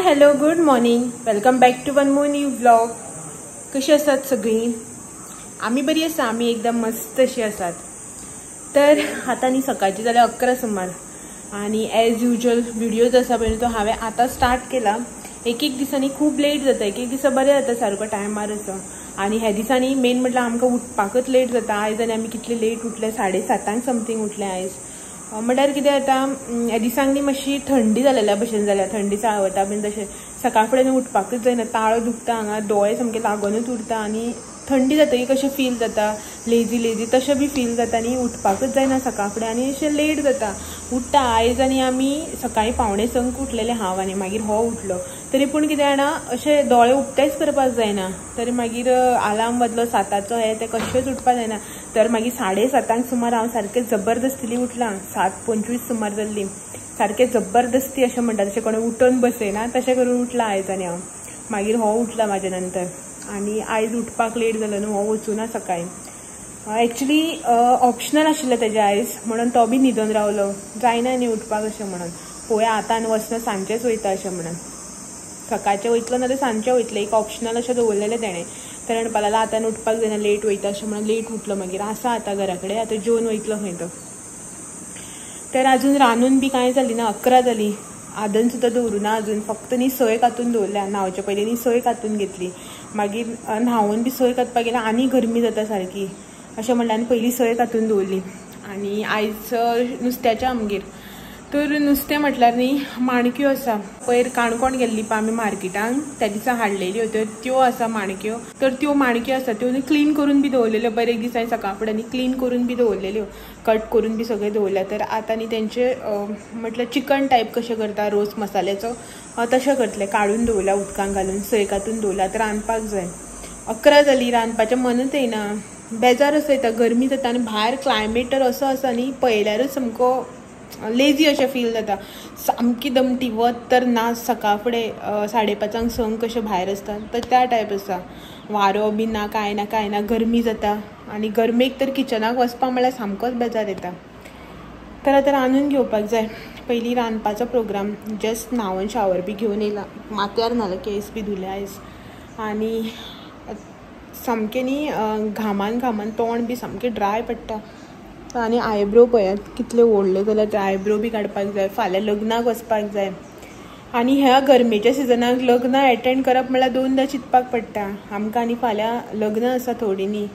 Hello, good morning, welcome back to one more new vlog. कशी आसात सगळीं? आमी बरी आसा, आमी एकदम मस्त अशी आसात. तर आतां न्ही सकाळची जाल्यार 11 सुमार आनी एज युजल व्हिडियोज आसा पळय तो हांवें आतां स्टार्ट केला. एक एक दिसांनी खूब लेट जाता, एक एक दिसा बरें जाता सारको टायमार असो. आनी ह्या दिसांनी मेन म्हटल्यार आमकां उठपाकच लेट जाता. आयज आनी आमी कितले लेट उठले, 7:30 समथींग उठले आयज. म्हणल्यार कितें जाता, ह्या दिसांक न्ही मातशी थंडी जालेल्या भशेन जाल्या, थंडी चाळवता बीन तशें. सकाळ फुडें उठपाकच जायना, ताळो दुखता, हांगा दोळे सामके लागोनूच उरता आनी थंडी जातकीर कशें फील जाता, लेजी लेजी तशें बी फील जाता आनी उठपाकच जायना सकाळ फुडें आनी अशें लेट जाता उठ्ठा. आयज आनी आमी सकाळीं 5:45 उठलेले हांव आनी मागीर हो उठलो. तरी पूण कितें जाणा, अशें दोळे उक्तेच करपाक जायना. तरी मागीर आलार्म वाजलो 7 हे ते कशेंच उठपाक जायना. तर मागीर 7:30 सुमार हांव सारकें जबरदस्तीली उठलां, 7:25 सुमार जाल्ली, सारकें जबरदस्ती अशें म्हणटा तशें कोणें उठोवन बसयना तशें करून उठलां आयज. आनी हांव मागीर हो उठला म्हाजे नंतर. आनी आयज उठपाक लेट जालो न्हू, हो वचूना सकाळीं. एक्चुली ऑप्शनल आशिल्लें तेजें आयज, म्हणून तो बी न्हिदोन रावलो, जायना न्ही उठपाक अशें म्हणून. पळोवया आतां आनी वचना, सांजचेंच वयता अशें म्हणून. सकाळचें वयतलो नाजाल्यार सांजचें वयतलें, एक ऑप्शनल अशें दवरलेलें तेणें. तर म्हणपाक लागला आतां उठपाक जायना, लेट वयता अशें म्हणून लेट उठलो. मागीर आसा आतां घरा कडेन, आतां जेवन वयतलो खंय तो. तर अजून रांदून बी कांय जाली ना, 11 जाली. आदन सुद्दां दवरूं ना अजून, फक्त न्ही सोय कातून दवरल्या. न्हावचे पयलीं न्ही सोय कातून घेतली, मागीर न्हांवन बी सोय कातपाक गेल्यार आनी गरमी जाता सारकी अशें म्हणलें आनी पयलीं सोय कातून दवरली. आनी आयज नुस्त्याच्या आमगेर, तर नुस्तें म्हटल्यार न्ही माणक्यो आसा. पयर काणकोण गेल्ली पळय आमी मार्केटान, त्या दिसा हाडलेल्यो त्यो आसा माणक्यो. तर त्यो माणक्यो आसा त्यो न्ही क्लीन करून बी दवरलेल्यो, बरें एक दीस हांवें सकाळ फुडें न्ही क्लीन करून बी दवरलेल्यो, कट करून बी सगळें दवरल्या. तर आतां न्ही तेंचे म्हटल्यार चिकन टायप कशें करता रोस मसाल्याचो तशें करतलें. काडून दवरल्या उदकान घालून, सोय कातून दवरल्या. आतां रांदपाक जाय. 11 जाली, रांदपाचें मनूच येना, बेजार असो येता, गरमी जाता आनी भायर क्लायमेट तर असो आसा न्ही पळयल्यारूच सामको लेजी अशें फील जाता, सामकी दमटी. वत तर ना, सकाळ फुडें 5:30 6 कशें भायर आसता तर त्या टायप आसा, वारो बी ना, कांय ना कांय ना, गरमी जाता. आनी गरमेक तर किचनाक वचपाक म्हळ्यार सामकोच बेजार येता. तर आतां रांदून घेवपाक जाय. पयलीं रांदपाचो प्रोग्राम, जस्ट न्हांवन शावर बी घेवन येयला, माथ्यार न्हालो, केस बी धुले आयज. आनी सामकें न्ही घामान घामान तोंड बी सामकें ड्राय पडटा. आनी आयब्रो पळयात कितले व्हडले जाल्यार ते आयब्रो बी काडपाक जाय, फाल्यां लग्नाक वचपाक जाय. आनी ह्या गरमेच्या सिजनाक लग्नां एटेंड करप म्हळ्यार दोनदां चिंतपाक पडटा आमकां. आनी फाल्यां लग्न आसा थोडीं न्ही,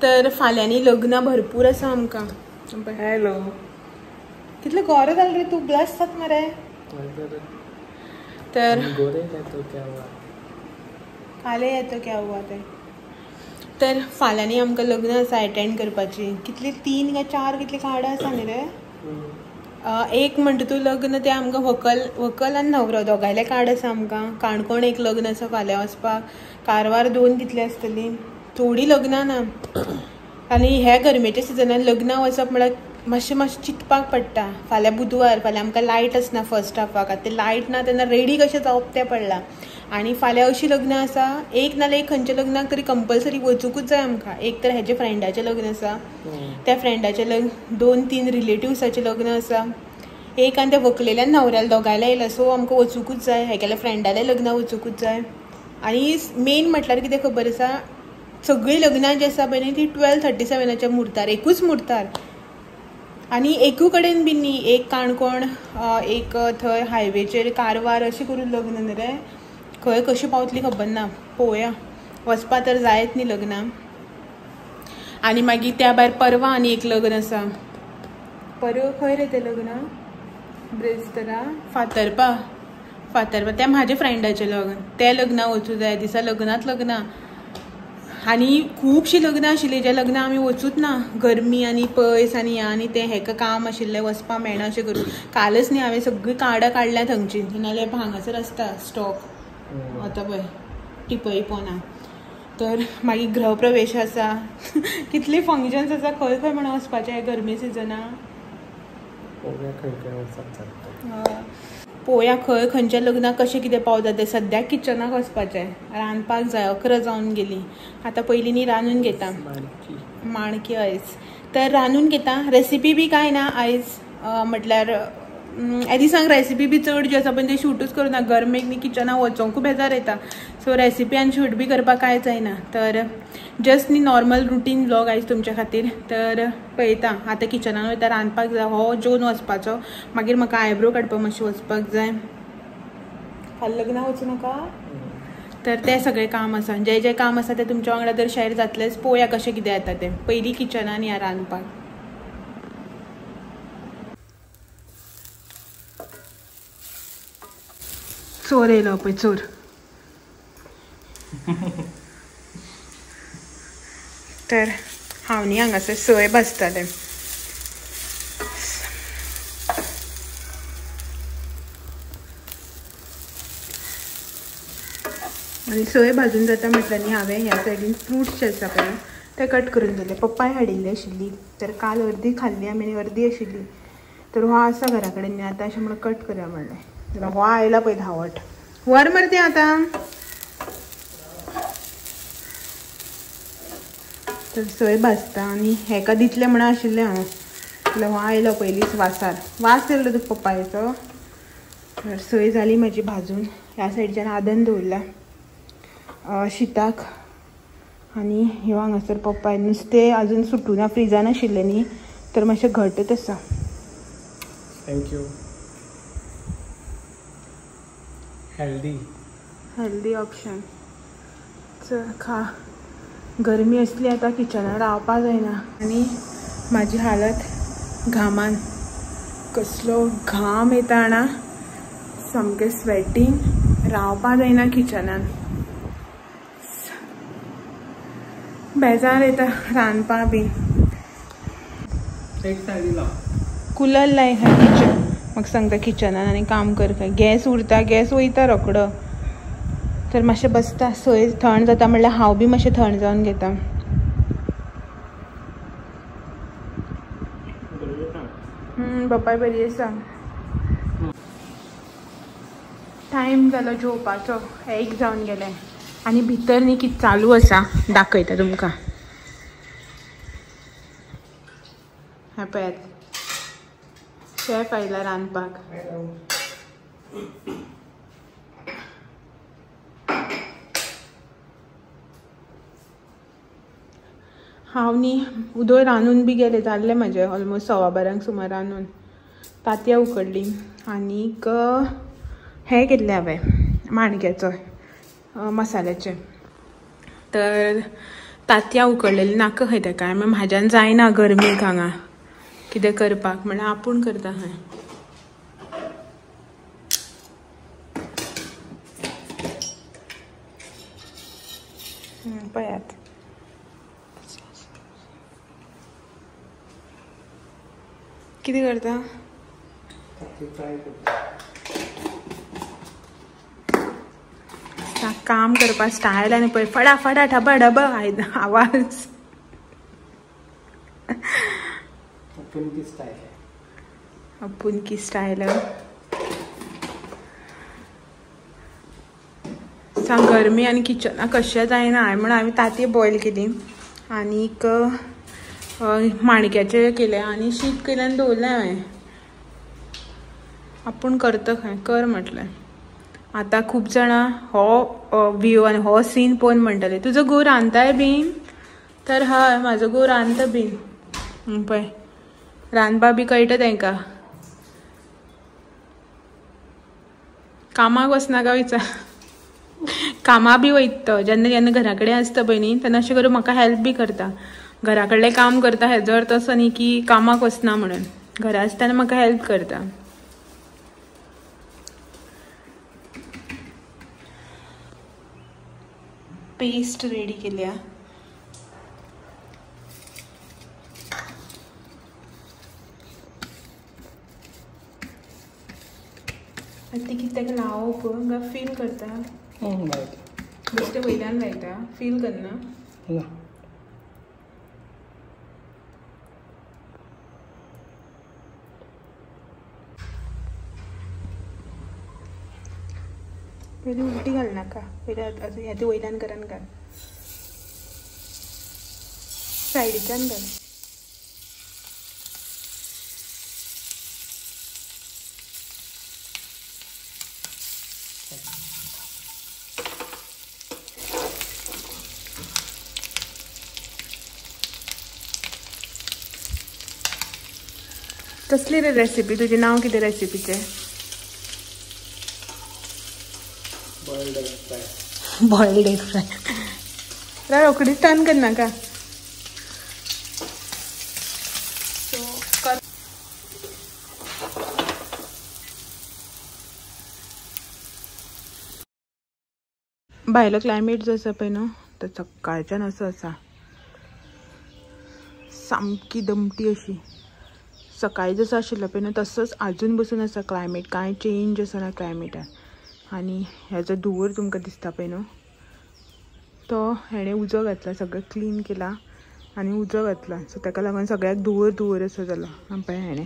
तर फाल्यां न्ही लग्नां भरपूर आसा आमकां. हॅलो, कितले गोरे जाले रे तूं, ब्लश जाता मरे. तर काले येतो क्या हुआ ते. तर फाल्यां न्ही आमकां लग्न आसा एटेंड करपाची. कितली 3 काय 4 कितली कार्डां आसा न्ही रे. एक म्हणटा तूं लग्न तें आमकां व्हंकल व्हंकल आनी न्हवरो दोगांयलें कार्ड आसा आमकां. काणकोण एक लग्न आसा फाल्यां वचपाक, कारवार 2 कितली आसतली, थोडीं लग्नां ना. आनी ह्या गरमेच्या सिजनान लग्नां वचप म्हळ्यार मातशें मातशें चिंतपाक पडटा. फाल्यां बुधवार, फाल्यां आमकां लायट आसना फर्स्ट हाफाक. आतां ते लायट ना तेन्ना रेडी कशें जावप तें पडलां. आनी फाल्यां अशीं लग्नां आसा, एक नाल्यार एक खंयच्या लग्नाक तरी कंपल्सरी वचुंकूच जाय आमकां. एक तर हेजे फ्रेंडाचें लग्न आसा, त्या फ्रेंडाचें लग्न, 2-3 रिलेटिव्साचें लग्न आसा, एक आनी त्या व्हंकलेल्यान न्हवऱ्याल्या दोगांयल्या येयला. सो आमकां वचुंकूच जाय, हेगेल्या फ्रेंडाल्या लग्नाक वचुंकूच जाय. आनी मेन म्हटल्यार कितें खबर आसा, सगळीं लग्नां जीं आसा पळय न्ही ती 12:37 मुर्तार, एकूच मुर्तार. आनी एकू कडेन बी न्ही, एक काणकोण, एक थंय हायवेचेर कारवार, अशें करून लग्न न्ही रे. खंय कशी पावतली खबर ना, पळोवया. वचपा तर जायत न्ही लग्नां. आनी मागीर त्या भायर परवा आनी एक लग्न आसा. परवा खंय रे तें लग्न, ब्रेस्तरा फातर्पा, फातर्पा तें म्हाज्या फ्रेंडाचें लग्न. तें लग्नाक वचूं जाय दिसा, लग्नांत लग्नां. आनी खुबशीं लग्नां आशिल्लीं ज्या लग्नां आमी वचूच ना, गरमी आनी पयस आनी आनी तें हेका काम आशिल्लें, वचपाक मेळना अशें करून. कालच न्ही हांवें सगळीं कार्डां काडल्या थंयची, नाल्यार हांगासर आसता स्टॉक. आतां पळय टिपय पोना. तर मागीर गृहप्रवेश आसा, कितली फंक्शन्स आसा, खंय खंय म्हणून वचपाचें हे गरमे सिजनाक. पळोवया खंय खंयच्या लग्नाक कशें कितें पावता तें. सद्याक किचनाक वचपाचें, रांदपाक जाय. 11 जावन गेली आतां, पयलीं न्ही रांदून घेता माणक्यो आयज. तर रांदून घेता. रेसिपी बी कांय ना आयज, म्हटल्यार एदिसांक रेसिपी बी चड जी आसा पण ते शूटूच करूं ना. गरमेक न्ही किचनाक वचोंकूय बेजार येता. सो रेसिपी आनी शूट बी करपाक कांय जायना. तर जस्ट न्ही नॉर्मल रुटीन व्लॉग आयज तुमच्या खातीर. तर पळयता आतां किचनान वयता रांदपाक जाय. हो जेवन वचपाचो, मागीर म्हाका आयब्रो काडपाक मातशें वचपाक जाय. फाल्यां लग्नाक वचूं नाका. तर तें सगळें काम आसा, जें जें काम आसा तें तुमच्या वांगडा तर शेअर जातलेंच. पळोवया कशें कितें जाता तें. पयलीं किचनान या रांदपाक. चोर येयलो पळय, चोर. तर हांव न्ही हांगासर सोय भाजतालें. आनी सोय भाजून जाता म्हटल्यार न्ही हांवें ह्या सायडीन फ्रुट्स जे आसा पळय ते कट करून दवरले. पप्पाय हाडिल्ली आशिल्ली, तर काल अर्दी खाल्ली आमी आनी अर्दी आशिल्ली. तर हो आसा घरा कडेन न्ही आतां, अशें म्हणून कट करया म्हणलें. जाल्यार हो आयला पळय धांवट, वर मरे तें आतां. तर सोय भाजता आनी हेका दितलें म्हणून आशिल्लें हांव, जाल्यार हो आयलो पयलींच वासार, वास येयलो तुका पप्पायेचो. तर सोय जाली म्हाजी भाजून. ह्या सायडीच्यान आदन दवरला शिताक. आनी ह्यो हांगासर पप्पाय नुस्तें अजून सुटूना, फ्रिजान आशिल्लें न्ही, तर मातशें घटत आसा. Thank you. Healthy healthy option. चल खा. गरमी असली आतां किचनान रावपा जायना. आनी म्हाजी हालत घामान, कसलो घाम येता जाणा, सामकें स्वेटींग, रावपा जायना किचनान. बेजार येता रांदपा बीन. कुलर लाय खंय किचन, म्हाका सांगता किचनान आनी काम कर खंय. गॅस उरता, गॅस वयता रोकडो. तर मातशें बसता, सोय थंड जाता म्हणल्यार हांव बी मातशें थंड जावन घेता. बापाय बरी आसा. टायम जालो जेवपाचो, एक जावन गेलें. आनी भितर न्ही कितें चालू आसा दाखयता तुमकां. हें पळयात, शेफ आयला रांदपाक. हांव न्ही उदय रांदून बी गेलें, जाल्लें म्हाजें ऑलमोस्ट 12:15 सुमार रांदून. तांतयां उकडलीं आनीक हें केल्लें हांवें माणक्याचो मसाल्याचें. तर तांतयां उकडलेलीं नाका खंय तेका, मागीर म्हाज्यान जायना गरमेक हांगा कितें करपाक, म्हणल्यार आपूण करता खंय. पळयात कितें करता. काम करपा स्टायल आनी पळय फटाफटा ढबा ढबा आवाज. आपुणकी स्टायल. सांग गरमी आनी किचनाक कशें जायना. हांवें म्हणून हांवें तांतयां बॉयल केली आनीक माणक्याचें केलें आनी शीत केलें आनी दवरलें हांवें. आपूण करता खंय, कर म्हटलें. आतां खूब जाणां हो व्यू आनी हो सीन पळोवन म्हणटले तुजो घोव रांदताय बीन. तर हय, म्हाजो घोव रांदता बीन. पळय रांदपा बी कळटा तांकां. कामाक वचनाका विचार, कामां बी वयता तो. जेन्ना जेन्ना घरा कडेन आसता पळय न्ही तेन्ना अशें करून म्हाका हेल्प बी करता. घरा कडलें काम करता हेजो अर्थ असो न्ही की कामाक वचना म्हणून, घरा आसतना म्हाका हेल्प करता. पेस्ट रेडी केल्या. आतां ती कितें ताका लावप काय फील करता? बेश्टें वयल्यान लायता, फील करना. पयलीं उलटी घालनाका, पयलीं ह्या ती वयल्यान करान घाल, सायडीच्यान घाल. कसली रे रेसिपी तुजें नांव कितें रेसिपीचें? Boiled egg fry. Boiled egg fry. रा रोकडीच टर्न करनाका. सो भायलो क्लायमेट जो आसा पळय न्हू तो सकाळच्यान असो आसा, सामकी दमटी अशी. सकाळी जसो आशिल्लो पळय न्हू तसोच आजून बसून आसा क्लायमेट, कांय चेंज आसना क्लायमेटान. आनी हेजो धुंवर तुमकां दिसता पळय न्हू तो हेणें उजो घातला, सगळें क्लीन केला आनी उजो घातला. सो ताका लागून सगळ्याक धुंवर धुंवर असो जाला पळय हेणें.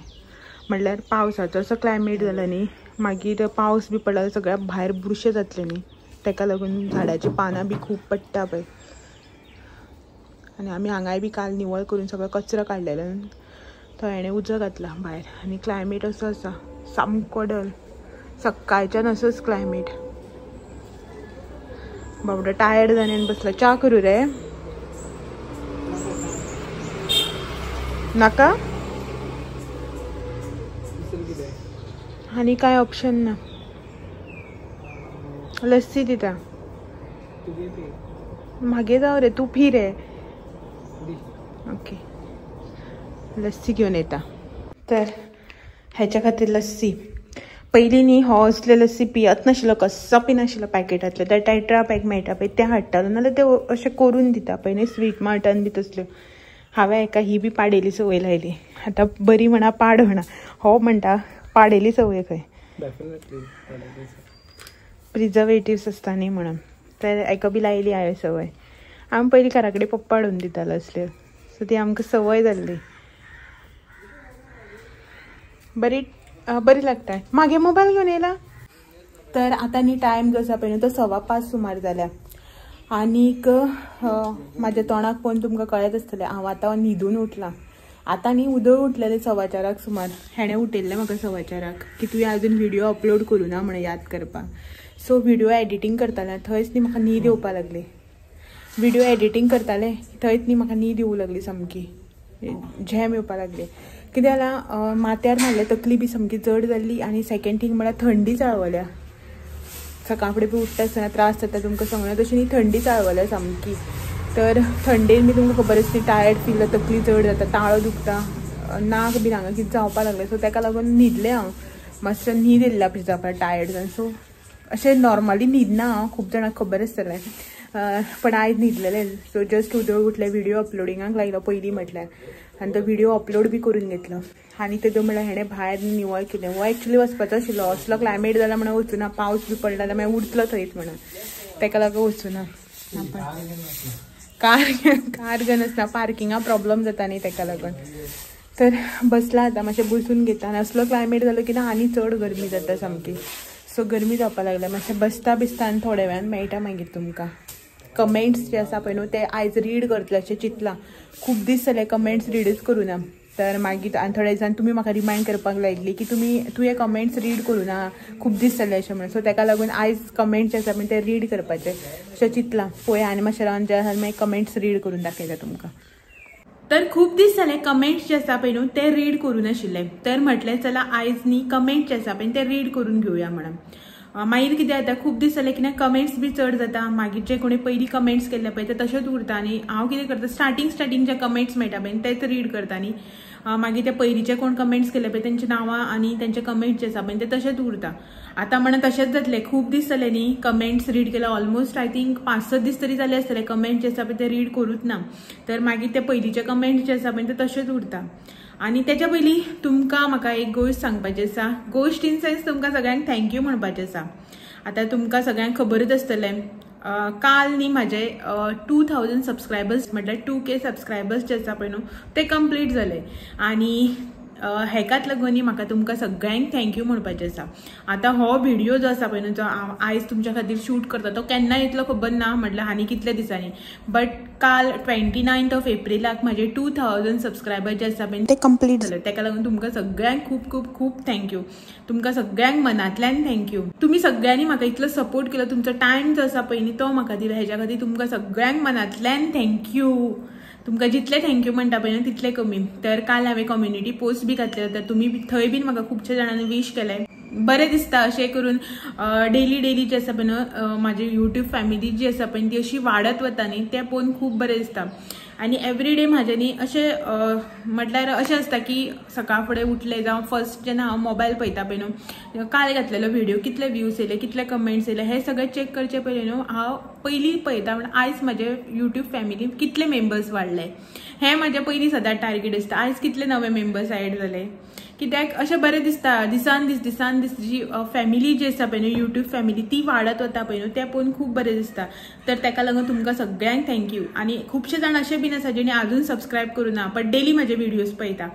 म्हणल्यार पावसाचो असो क्लायमेट जाला न्ही, मागीर पावस बी पडला सगळ्याक भायर बुरशें जातलें न्ही, ताका लागून झाडाची पानां बी खूब पडटा पळय. आनी आमी हांगाय बी काल निवळ करून सगळो कचरो काडलेलो, तो हेणें उजो घातला भायर. आनी क्लायमेट असो आसा सामको डल, सकाळच्यान असोच क्लायमेट. बाबडो टायर्ड जावन बसला. च्या करूं रे? नाका? आनी काय ऑप्शन ना. लस्सी दिता. मागे जाव रे, तूं पी रे. ओके, लस्सी घेवन येता. तर ह्याच्या खातीर लस्सी. पयलीं न्ही हो असले लस्सी पियत नाशिल्लो, कसो पिनाशिल्लो पॅकेटांतले. ते टेट्रा पॅक मेळटा पळय ते हाडटालो, नाल्यार ते अशें करून दिता पळय न्ही, स्वीट मार्टान बी तसल्यो. हांवें एका ही बी पाडेली संवय लायली. आतां बरी म्हणा पाड म्हणा, हो म्हणटा पाडेली संवय खंय, प्रिजर्वेटिव्स आसता न्ही म्हणून. तर एका बी लायली हांवें संवय. आमी पयलीं घरा कडेन पप्पा हाडून दितालो असल्यो, सो ती आमकां संवय जाल्ली. बरी बरी लागता. मागे मोबायल घेवन येयला. तर आतां न्ही टायम जो आसा पळय न्हू तो 5:15 सुमार जाल्या. आनीक म्हाज्या तोंडाक पळोवन तुमकां कळत आसतलें हांव आतां न्हिदून उठलां. आतां न्ही उदय उठलेलें 4:15 सुमार. हेणें उठयल्लें म्हाका 4:15 की तुवें आजून व्हिडियो अपलोड करूं ना म्हणून याद करपाक. सो व्हिडियो एडिटींग करतालें थंयच न्ही म्हाका न्हीद येवपाक लागली. व्हिडियो एडिटींग करतालें थंयच न्ही म्हाका न्हीद येवं लागली, सामकी झेम येवपाक लागली. कितें जालां माथ्यार मारलें, तकली बी सामकी जड जाल्ली. आनी सेकेंड थींग म्हळ्यार थंडी चाळवल्या. सकाळ फुडें बी उठ्ठा आसतना त्रास जाता तुमकां सांगून, तशी न्ही थंडी चाळवल्या सामकी. तर थंडेन बी तुमकां खबर आसता टायर्ड फील जाता, तकली जड जाता, ताळो दुखता, नाक बी हांगा कितें जावपाक लागलें. सो ताका लागून न्हिदलें हांव, मातशें न्हीद येयल्ली आपली जावपाक टायर्ड जावन. सो अशें नॉर्मली न्हिदना हांव, खूब जाणांक खबर आसतलें, पण आयज न्हिदलेलें. सो जस्ट उदय उठलें, व्हिडियो अपलोडिंगाक लायलो पयलीं म्हटल्यार, आनी तो व्हिडियो अपलोड बी करून घेतलो. आनी तेदो म्हळ्यार हेणें भायर निवळ केलें. हो एक्चुली वचपाचो आशिल्लो, असलो क्लायमेट जाला म्हणून वचूना, पावस बी पडला जाल्यार मागीर उरतलो थंयच म्हणून ताका लागून वचूना. कार घेवन वचना, पार्किंगा प्रॉब्लम जाता न्ही ताका लागून. तर बसला आतां मातशें बसून घेता. आनी असलो क्लायमेट जालो की ना आनी चड गरमी जाता सामकी. सो गरमी जावपाक लागल्या. मातशें बसता बिसता आनी थोड्या वेळान मेळटा मागीर तुमकां. कमेंट्स जे आसा पळय न्हू ते आयज रीड करतले अशें चिंतलां. खूब दीस जाले कमेंट्स रीडच करूं ना. तर मागीर आनी थोड्या दिसान तुमी म्हाका रिमायंड करपाक लायली की तुवें कमेंट्स रीड करूं ना, खूब दीस जाले अशें म्हणून. सो ताका लागून आयज कमेंट्स जे आसा पळय ते रीड करपाचे अशें चिंतलां. पळोवया आनी मातशें रावन जे आसा मागीर कमेंट्स रीड करून दाखयता तुमकां. तर खूब दीस जाले कमेंट्स जे आसा पळय न्हू ते रीड करूं नाशिल्ले. तर म्हटलें चला आयज न्ही कमेंट्स जे आसा पळय ते रीड करून घेवया म्हणून. मागीर कितें जाता, खूब दीस जाले की ना कमेंट्स बी चड जाता, मागीर जे कोणी पयलीं कमेंट्स केल्ले पळय ते तशेंच उरता. आनी हांव कितें करता, स्टार्टिंग जे कमेंट्स मेळटा पळय तेच रीड करता आनी मागीर ते पयलींचे कोण कमेंट्स केले पळय तेंची नांवां आनी तेंचे कमेंट्स जे आसा पळय ते तशेंच उरता. आतां म्हणून तशेंच जातलें, खूब दीस जाले न्ही कमेंट्स रीड केले, ऑलमोस्ट I think 5-6 दीस तरी जाले आसतले कमेंट्स जे आसा पळय ते रीड करूच ना. तर मागीर ते पयलींचे कमेंट्स जे आसा पळय ते तशेंच उरता. आनी तेच्या पयलीं तुमकां म्हाका एक गोश्ट सांगपाची आसा. गोश्ट इन सेन्स तुमकां सगळ्यांक thank you म्हणपाचें आसा. आतां तुमकां सगळ्यांक खबरूच आसतलें, काल न्ही म्हाजे 2000 सबस्क्रायबर्स म्हटल्यार 2K subscribers जे आसा पळय न्हू ते कंप्लीट जाले. आनी हेकाच लागून न्ही म्हाका तुमकां सगळ्यांक thank you म्हणपाचें आसा. आतां हो व्हिडियो जो आसा पळय न्हू जो हांव आयज तुमच्या खातीर शूट करता तो केन्ना येतलो खबर ना, म्हटल्यार आनी कितल्या दिसांनी, बट काल 29 ऑफ एप्रिलाक म्हाजे 2000 सबस्क्रायबर जे आसा पळय ते कंप्लीट जाले. तेका लागून तुमकां सगळ्यांक खूब खूब खूब thank you, तुमकां सगळ्यांक मनांतल्यान thank you. तुमी सगळ्यांनी म्हाका इतलो सपोर्ट केलो, तुमचो टायम जो आसा पळय न्ही तो म्हाका दिला, हेच्या खातीर तुमकां सगळ्यांक मनांतल्यान thank you. तुमकां जितले thank you म्हणटा पळय न्हू तितले कमी. तर काल हांवें कम्युनिटी पोस्ट बी घातले तर तुमी थंय बीन म्हाका खुबशे जाणांनी विश केलें. बरें दिसता अशें करून डेली डेली जे आसा पळय न्हू म्हाजी यूट्यूब फॅमिली जी आसा पळय ती अशी वाडत वता न्ही, तें पळोवन खूब बरें दिसता. आनी एवरी डे म्हाज्यांनी अशें म्हटल्यार अशें आसता की सकाळ फुडें उठलें जावं फर्स्ट जेन्ना हांव मोबायल पळयता पळय न्हू, काल घातलेलो व्हिडियो कितले व्यूज येयले, कितले कमेंट्स येयले, हे सगळें चॅक करचे पयलीं न्हू हांव पयलीं पळयता म्हण आयज म्हाजे यूट्यूब फॅमिलीन कितले मेंबर्स वाडले, हें म्हाजें पयलीं सदांच टार्गेट आसता. आयज कितले नवे मेंबर्स एड जाले, कित्याक अशें बरें दिसता दिसान दीस दिसान दीस जी फॅमिली जी आसा पळय न्हू यूट्यूब फॅमिली ती वाडत वता पळय न्हू, तें पळोवन खूब बरें दिसता. तर ताका लागून तुमकां सगळ्यांक thank you. आनी खुबशे जाण अशे बीन आसा जेणी अजून सबस्क्रायब करूं ना बट डेली म्हाजे व्हिडियोज पळयता.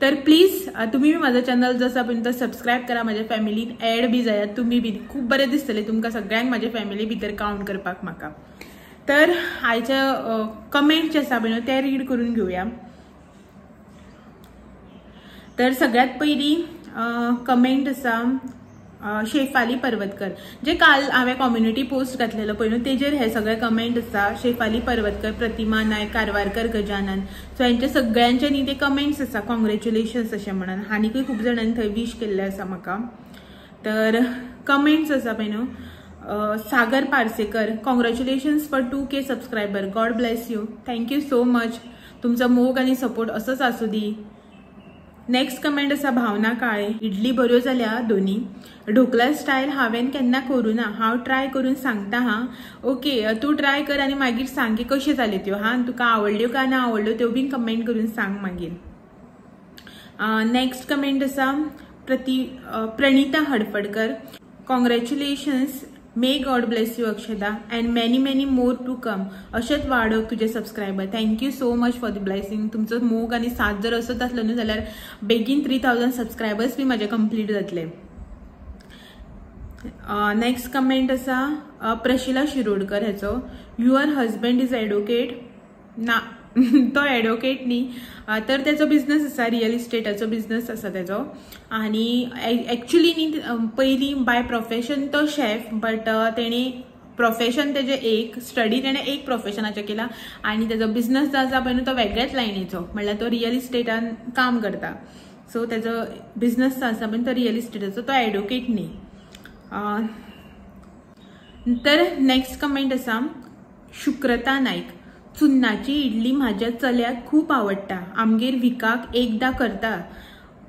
तर प्लीज तुमी बी म्हाजो चॅनल जो आसा पळय तो सबस्क्रायब करा, म्हाज्या फॅमिलीन एड बी जायात तुमी बी, खूब बरें दिसतलें तुमकां सगळ्यांक म्हाज्या फॅमिली भितर कावंट करपाक म्हाका. तर आयच्या कमेंट जे आसा पळय न्हू ते रीड करून घेवया. तर सगळ्यात पयली कमेंट आसा शेफाली पर्वतकर, जे काल हांवें कम्युनिटी पोस्ट घातलेलो पळय न्हू तेजेर हे सगळे कमेंट आसा. शेफाली पर्वतकर, प्रतिमा नायक, कारवारकर गजानन, सो हेंचे सगळ्यांचे न्ही ते कमेंट्स आसा कॉंग्रेच्युलेशन्स अशें म्हणून. आनीकूय खूब जाणांनी थंय विश केल्ले आसा म्हाका. तर कमेंट्स आसा पळय न्हू, Sagar Parsekar, congratulations for 2K subscriber, God bless you, thank you so much, तुमचो मोग आनी सपोर्ट असोच आसूं दी. नेक्स्ट कमेंट आसा भावना काळे, इडली बऱ्यो जाल्या दोनी, ढोकला स्टायल हांवें केन्ना करूं ना, हांव ट्राय करून सांगता हां. ओके, तूं ट्राय कर आनी मागीर सांग की कश्यो जाल्यो त्यो हां, तुका आवडल्यो काय ना आवडल्यो त्यो बीन कमेंट करून सांग मागीर. नेक्स्ट कमेंट आसा Pranita Hadfadkar, congratulations, may God bless you Akshada and many many more to come, अशेंच वाडोवंक तुजे subscriber, thank you so much for the blessing. तुमचो मोग आनी साथ जर असोच आसलो न्हू जाल्यार बेगीन 3000 सबस्क्रायबर्स बी म्हाजे कंप्लीट जातले. नेक्स्ट कमेंट आसा प्रशिला शिरोडकर हेचो, your husband is advocate. ना तो एडवोकेट न्ही, तर तेचो बिजनस आसा, रियल इस्टेटाचो बिजनस आसा तेजो. आनी एक्चुली न्ही पयलीं बाय प्रोफेशन तो शेफ, बट तेणी प्रोफेशन तेजें एक स्टडी तेणें एक प्रोफेशनाचें केला आनी तेजो बिजनस जो आसा पळय न्हू तो वेगळ्याच लायनीचो, म्हणल्यार तो रियल इस्टेटान काम करता. सो तेजो बिजनस जो आसा पळय तो रियल इस्टेटाचो, तो एडवोकेट न्ही. तर नेक्स्ट कमेंट आसा शुक्रता नायक, चुन्नाची इडली म्हाज्या चल्याक खूब आवडटा, आमगेर विकाक एकदां करता.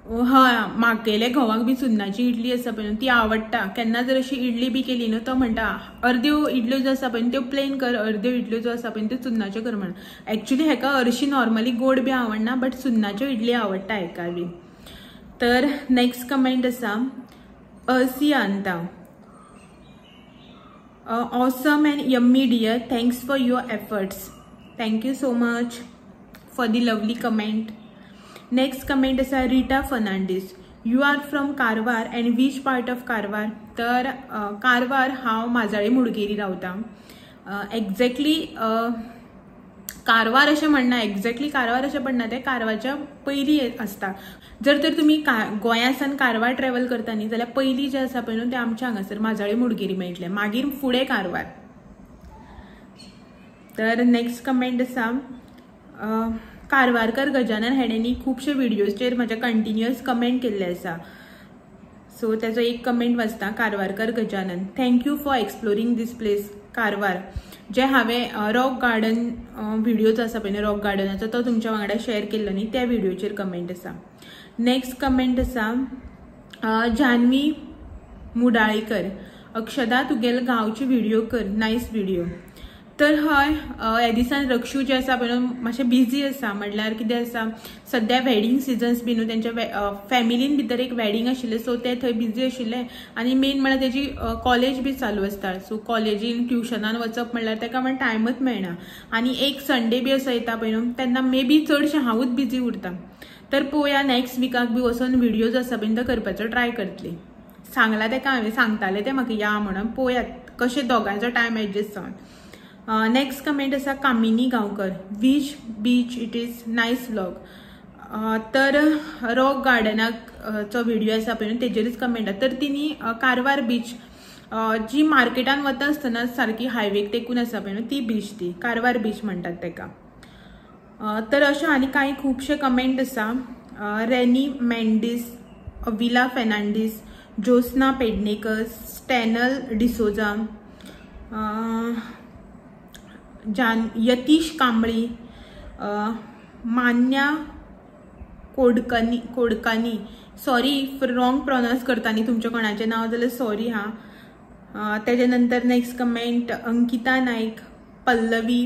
हय, म्हागेले घोवाक बी चुन्नाची इडली आसा पळय न्हू ती आवडटा. केन्ना जर अशी इडली बी केली न्हू तो म्हणटा अर्द्यो इडल्यो ज्यो आसा पळय त्यो प्लेन कर, अर्द्यो इडल्यो ज्यो आसा पळय त्यो चुन्नाच्यो कर म्हण. एक्चुली हेका हरशीं नॉर्मली गोड बी आवडना बट चुन्नाच्यो इडली आवडटा हेका बी. तर नेक्स्ट कमेंट आसा Arsi Anta, awesome and yummy dear, thanks for your efforts, thank you so much for the lovely comment. Next comment आसा Rita Fernandes, you are from Karwar and which part of Karwar. तर कारवार हांव माजाळे मुडगेरी रावता. Exactly Karwar अशें म्हणना, exactly Karwar अशें म्हणना, तें कारवारच्या पयलीं आसता. जर तर तुमी गोंयासान कारवार ट्रॅवल करता न्ही जाल्यार पयलीं जें आसा पळय न्हू तें आमच्या हांगासर माजाळे मुडगेरी मेळटलें, मागीर फुडें कारवार. तर नेक्स्ट कमेंट आसा कारवारकर गजानन, हेणें खुबशे व्हिडियोजचेर म्हाज्या कंटिन्युअस कमेंट केल्ले आसा. सो तेजो एक कमेंट वाचता, Karwarkar Gajanan, thank you for exploring this place Karwar. जे हांवें रॉक गार्डन व्हिडियो जो आसा पळय न्हू रॉक गार्डनाचो तो तुमच्या वांगडा शेअर केल्लो न्ही त्या व्हिडियोचेर कमेंट आसा. नेक्स्ट कमेंट आसा जानवी मुडाळीकर, अक्षदा तुगेले गांवची व्हिडियो कर, नायस व्हिडियो. तर हय, ह्या दिसान रक्षू जे आसा पळय न्हू मातशें बिजी आसा, म्हणल्यार कितें आसा सद्या वेडींग सिजन्स बी न्हू तेंच्या फॅमिलीन भितर एक वेडींग आशिल्लें, सो ते थंय बिजी आशिल्ले. आनी मेन म्हणल्यार तेजी कॉलेज बी चालू आसता, सो कॉलेजीन ट्युशनान वचप म्हणल्यार तेका म्हण टायमच मेळना. आनी एक संडे बी असो येता पळय न्हू तेन्ना मे बी चडशें हांवूच बिजी उरता. तर पळोवया नेक्स्ट विकाक बी वचोन व्हिडियोज आसा पळय तो करपाचो ट्राय करतली. सांगला तेका हांवें, सांगतालें तें म्हाका या म्हणून, पळोवया कशें दोगांचो टायम एडजस्ट जावन. नेक्स्ट कमेंट आसा Kamini Gaonkar, which beach it is, nice vlog. तर रॉक गार्डनाक चो व्हिडियो आसा पळय न्हू तेजेरूच कमेंट आसा. तर तिणी कारवार बीच जी मार्केटान वता आसतना सारकी हायवेक तेकून आसा पळय न्हू ती बीच, ती कारवार बीच म्हणटात तेका. तर अशें आनी कांय खुबशे कमेंट आसा. रेनी मेंडीस, अविला फेर्नांडीस, ज्योत्स्ना पेडणेकर, स्टॅनल डिसोजा, यतीश कांबळी, मान्या कोडकानी, सॉरी if wrong pronounce करता न्ही तुमच्या कोणाचें नांव जाल्यार सॉरी हा. तेजे नंतर next comment Ankita Naik, Pallavi,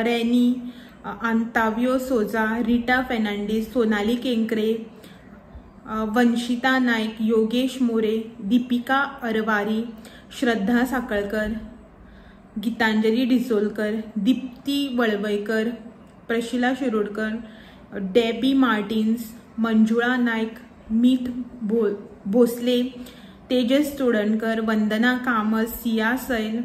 Renny, Antavio Souza, Rita Fernandes, Sonali Kenkre, Vanshita Naik, Yogesh More, Deepika Arwari, Shraddha Sakalkar, Gitanjali Disolkar, Dipti Valvaikar, Prashila Shirodkar, Debbie Martins, Manjula Naik, Meet Bhosle, Tejas Chodankar, Vandana Kamat, Siya Sail,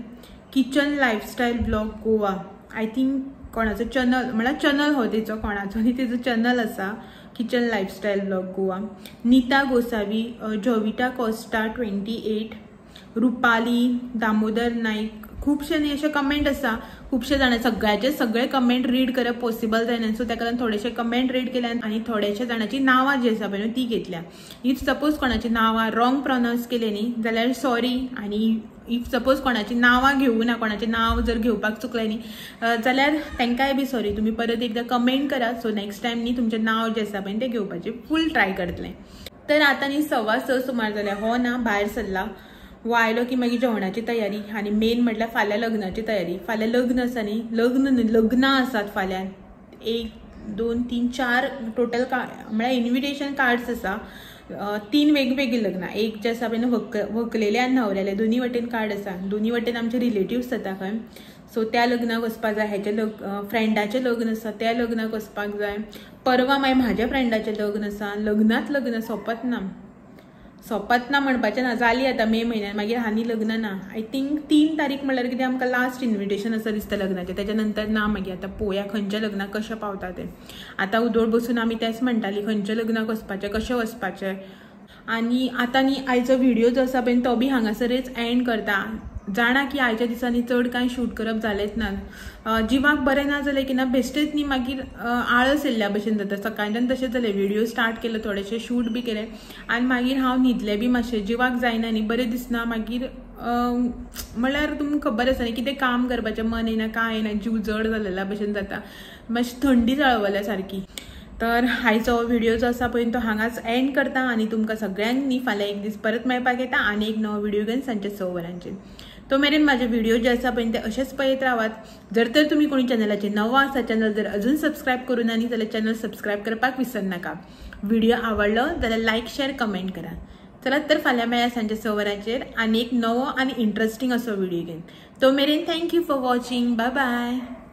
kitchen lifestyle blog Goa. I think कोणाचो channel म्हळ्यार channel हो तेचो कोणाचो न्ही, तेजो channel आसा kitchen lifestyle blog Goa. Nita Gosavi, Jovita Costa 28, Rupali Damodar Naik. खुबशे न्ही अशे कमेंट आसा. खुबशे जाणां सगळ्याचे सगळे कमेंट रीड करप पॉसिबल जायना, सो ताका लागून थोडेशे कमेंट रीड केल्या आनी थोडेशे जाणांची नांवां जी आसा पळय ती घेतल्या. If suppose कोणाची नांवां रॉंग प्रोनावन्स केले न्ही जाल्यार सॉरी, आनी if suppose कोणाची नांवां घेवूं ना, कोणाचें नांव जर घेवपाक चुकलें न्ही जाल्यार तांकांय बी सॉरी. तुमी परत एकदां कमेंट करा, सो नेक्स्ट टायम न्ही तुमचें नांव जें आसा पळय तें घेवपाचें फूल ट्राय करतलें. तर आतां न्ही 6:15 सुमार जाल्या. हो ना भायर सरला, वो आयलो की मागीर जेवणाची तयारी आनी मेन म्हटल्यार फाल्यां लग्नाची तयारी. फाल्यां लग्न आसा न्ही, लग्न न्ही लग्नां आसात फाल्यां. 1 2 3 4 टोटल म्हळ्यार इन्विटेशन कार्ड्स आसा. 3 वेगवेगळी लग्नां. एक जे आसा पळय न्हू व्हंकलेले आनी न्हवऱ्याले दोनी वटेन कार्ड आसा, दोनी वटेन आमचे रिलेटिव्स जाता खंय. सो त्या लग्नाक वचपाक जाय, हेचे फ्रेंडाचें लग्न आसा त्या लग्नाक वचपाक जाय. परवा मागीर म्हाज्या फ्रेंडाचें लग्न आसा. लग्नांत लग्न सोंपत ना, सोंपत ना म्हणपाचें ना, जाली आतां मे म्हयन्यान, मागीर आनी लग्न ना. I think 3 तारीख म्हणल्यार कितें आमकां लास्ट इन्विटेशन आसा दिसता लग्नाचें, तेच्या नंतर ना. मागीर आतां पळोवया खंयच्या लग्नाक कशें पावता तें. आतां उदोळ बसून आमी तेंच म्हणटाली खंयच्या लग्नाक वचपाचें, कशें वचपाचें. आनी आतां न्ही आयचो व्हिडियो जो आसा पळय तो बी हांगासरच एंड करता. जाणा की आयच्या दिसांनी चड कांय शूट करप जालेंच ना. जिवाक बरें ना जालें की ना बेश्टेच न्ही मागीर आळस येयल्ल्या भशेन जाता. सकाळच्यान तशें जालें, व्हिडियो स्टार्ट केलो, थोडेशे शूट बी केले आनी मागीर हांव न्हिदलें बी मातशें, जिवाक जायना न्ही, बरें दिसना. मागीर म्हळ्यार तुमकां खबर आसा न्ही कितें काम करपाचें मन येना, कांय येना, जीव जड जालेल्या भशेन जाता, मातशी थंडी जळवल्या सारकी. तर आयचो व्हिडियो जो आसा पळय तो हांगाच एंड करता आनी तुमकां सगळ्यांक न्ही फाल्यां एक दीस परत मेळपाक येता आनी एक नवो व्हिडियो घेवन सांजचे 6 वरांचेर. तो मेरेन माझे व्हिडिओ जे आसा पळय ते अशेच पळयत रावात. जर तर तुमी कोणी चॅनलाचेर नवो आसा, चॅनल जर अजून सबस्क्रायब करूं ना न्ही जाल्यार चॅनल सबस्क्रायब करपाक विसरनाका. व्हिडिओ आवडलो जाल्यार लायक शेअर कमेंट करा. चलात तर फाल्यां मेळया सांजचे 6 वरांचेर आनी एक नवो आनी इंट्रस्टींग असो व्हिडिओ घेवन. तो मेरेन thank you for watching. Bye bye.